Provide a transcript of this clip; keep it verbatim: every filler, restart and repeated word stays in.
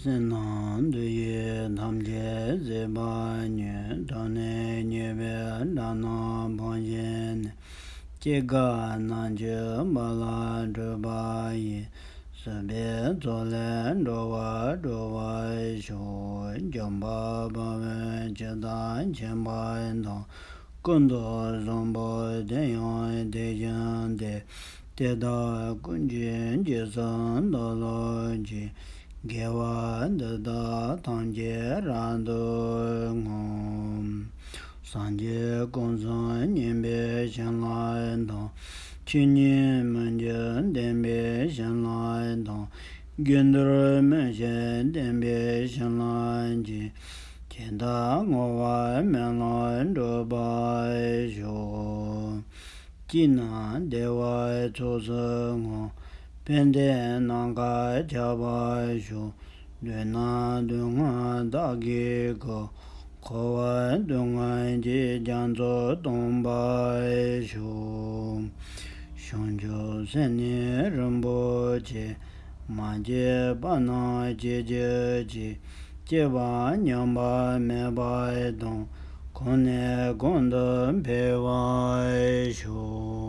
སེམས་ནང་འདུ་ཤེས་ཐམས་ཅད་ཟད་པ་ཉིད། ཐོབ་ནས་ཉེས་པའི་དགྲ་རྣམས་ཕམ་བྱས་ནས། སྐྱེ་རྒ་ན་འཆིའི་རྦ་རླབས་འཁྲུགས་པ་ཡི། སྲིད་པའི་མཚོ་ལས་འགྲོ་བ་སྒྲོལ་བར་ཤོག། འཇམ་དཔལ་དཔའ་བོས་ཇི་ལྟར་མཁྱེན་པ་དང་། ཀུན་ཏུ་བཟང་པོ་དེ་ཡང་དེ་བཞིན་ཏེ། དེ་དག་ཀུན་གྱི་རྗེས་སུ་བདག་སློབ་ཅིང་། དགེ་བ་འདི་དག་ཐམས་ཅད་རབ་ཏུ་བསྔོ། སངས་རྒྱས་ཀུན་བཟང་མཉེས་པའི་བྱིན་རླབས་དང་། ཆོས་ཉིད་མི་འགྱུར་བདེན་པའི་བྱིན་རླབས་དང་། རྒྱུ་འབྲས་མི་ཤིགས་བདེན་པའི་བྱིན་རླབས་ཀྱིས། ཇི་ལྟར་བསྔོ་བ་སྨོན་ལམ་འགྲུབ་པར་ཤོག། སྐྱིད་ན་བདེ་བའི་ཚོགས་སུ་བསྔོ། ཕན་བདེས་ནམ་མཁའ་ཁྱབ་པར་ཤོག། ལུས་ན་སྡུག་བསྔལ་དག་གིས་གོས། འཁོར་བའི་སྡུག་བསྔལ་གྱིས་རྒྱ་མཚོ་སྟོངས་པར་ཤོག། བྱང་ཆུབ་སེམས་ནི་རིན་པོ་ཆེ། མ་སྐྱེས་པ་རྣམས་སྐྱེ་གྱུར་ཅིག། སྐྱེས་པ་ཉམས་པ་མེད་པ་དང་། གོང་ནས་གོང་དུ་འཕེལ་བར་ཤོག།